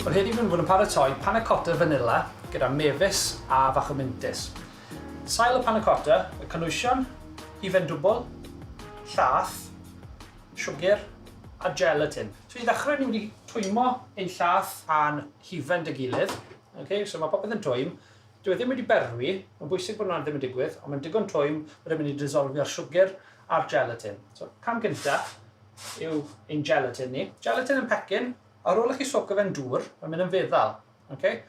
Wel heddi fi'n fod yn paratoi panna cotta vanilla gyda mefus a fach o mintys. Sail y panna cotta, y cynwysion, hufen dwbl, llath, siwgr a gelatin. So i ddechrau ni wedi twymo ein llath a'n hufen 'da gilydd. Okay, so mae popeth yn twym. Dyw e ddim wedi berwi, mae'n bwysig bod hwnna ddim yn digwydd, ond mae'n digon twym bod e'n mynd i disolfio'r siwgr a'r gelatin. So, cam gynta yw ein gelatin ni. Gelatin yn pecyn, ar ôl i chi soco fe'n dŵr, mae'n mynd yn feddal, okay?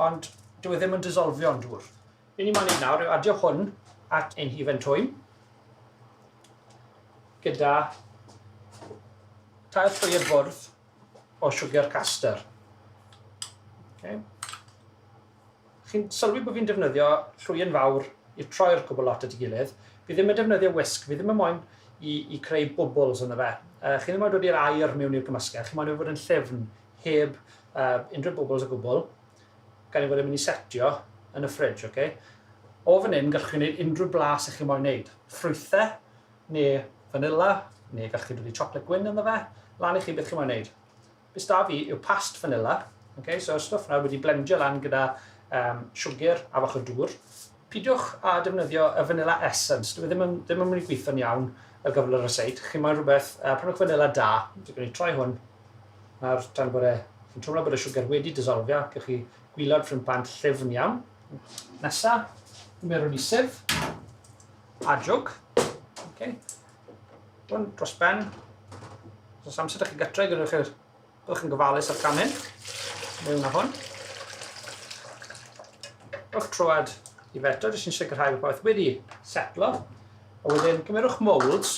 Ond dyw e ddim yn disolfio'n dŵr. Be ni moyn neud nawr yw adio hwn at ein hufen twym gyda tair llwyr fwrdd o siwgr castor. Okay. Chi'n sylwi bod fi'n defnyddio llwyn fawr i troi'r cwbl lot at ei gilydd. Fi ddim yn defnyddio whisk, fi ddim yn moyn i, i creu bubbles ynddo fe. Chi ddim moyn dod i'r aer mewn i'r gymysgedd, chi moyn ei fod yn llyfn, heb unrhyw bubbles o gwbl, gan ei fod yn mynd i setio yn y fridge, okay? O fan hyn, gallwch chi wneud unrhyw blas ych chi moyn wneud. Ffrwythau, neu vanilla, neu gallwch chi dod i chocolate gwyn ynddo fe. Lan i chi beth chi moyn wneud. Be s'da fi yw past vanilla. Okay, so y stwff 'na wedi blendio lan gyda um, siwgr a fach o dŵr. Pidiwch â defnyddio y vanilla essence. Dwi e ddim yn, ddim yn mynd i gweithio'n iawn ar gyfer y ryseit. Chi moyn rhywbeth, prynwch vanilla da. Dwi'n gwneud troi hwn. Nawr, tan bod e, chi'n teimlo bod y siwgr wedi disolfio, gewch chi gwylod ffrind pant llyfn iawn. Nesa, gymerwn ni sieve a jwg. Okay. Hwn dros ben. Os oes amser ydych chi gytre, gyda chi, byddwch yn gofalus ar cam hyn. Mewn â hwn. Rhowch troad i feto, jyst yn sicrhau bod popeth wedi setlo. A wedyn cymerwch moulds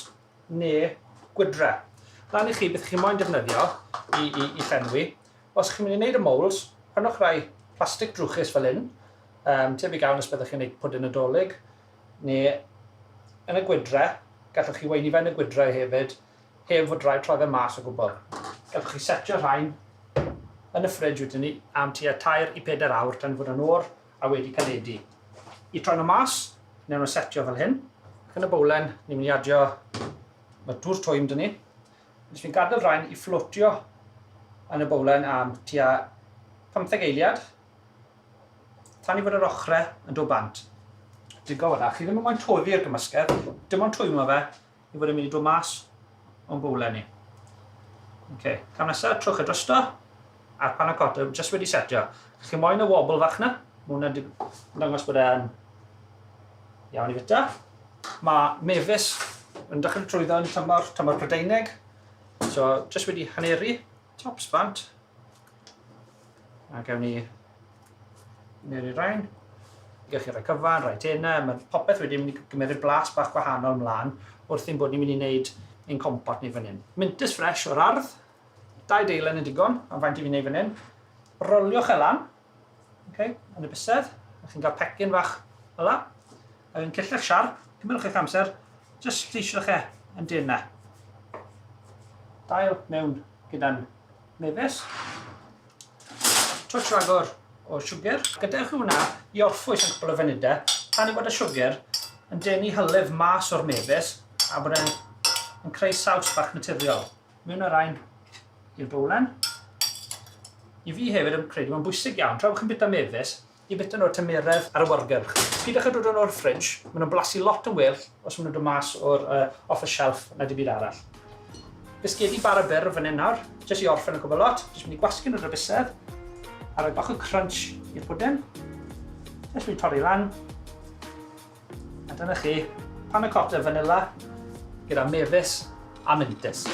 neu gwydre. Lan i chi beth chi moyn defnyddio i, i, i llenwi. Os chi'n mynd i wneud y moulds, prynwch rai plastig drwchus fel hyn, um, tebyg iawn os byddwch chi'n gwneud pwdin Nadolig, Neu yn y gwydre, gallwch chi weini fe yn y gwydre hefyd, heb fod rhaid troi fe mas o gwbl. Gallwch chi setio rhain yn y ffridge wedyn ni am tua 3 i 4 awr tan fod yn oer a wedi caledu. I troi nhw mas, newn nhw setio fel hyn. Ac yn y bowlen, ni'n mynd i adio, mae dŵr twym dyn ni. Nes fi'n gadael rhain i fflotio yn y bowlen am tua 15 eiliad. Tan i fod yr ochre yn dod bant. Digon fan'na. Chi ddim yn moyn toddi'r gymysgedd, dim ond twymo fe i fod yn mynd i dod mas o'n bowlen ni. Okay. Cam nesaf, trwch e drosto, a'r panna cotta jyst wedi setio. Chi moyn y wobble fach na, mae hwnna'n dangos bod e'n iawn i fita. Mae mefus yn dechrau trwyddo yn tymor, tymor Prydeinig. So, jyst wedi haneru, tops bant. A gawn ni wneud i rhain. Gewch chi rhai cyfan, rhai tenau, mae popeth wedi mynd i gymeryd blas bach gwahanol mlaen wrth i'n bod ni'n mynd i wneud ein compot ni fan hyn. Mintys ffres o'r ardd, dau deilen yn digon am faint i fi wneud fan hyn. Roliwch e lan, okay, yn y bysedd, a chi'n cael pecyn fach fel la. A yn cyllell siarp, cymerwch eich amser, jyst lleisiwch e yn denau. Dail mewn gyda'n mefus. Twtsh ragor o siwgr. Gadewch i hwnna i orffwys am cwpl o funudau tan i fod y siwgr yn denu hylif mas o'r mefus a bod e'n yn creu saws bach naturiol. Mewn â rhain i'r bowlen. I fi hefyd yn credu mae'n bwysig iawn, tra bod chi'n bita mefus, i bita nhw ar tymeredd ar y wyrgylch. Pidwch â dod â nhw o'r fridge, maen nhw'n blasu lot yn well os maen nhw'n dod mas o'r uh, off y shelf na dim byd arall. Bisgedi bara byr fan hyn nawr, jyst i orffen y cwbl lot, jyst mynd i gwasgu nhw dros bysedd, a rhoi bach o crunch i'r pwdin. Jyst mynd i torri lan. A dyna chi, panna cotta vanilla gyda mefus a mintys.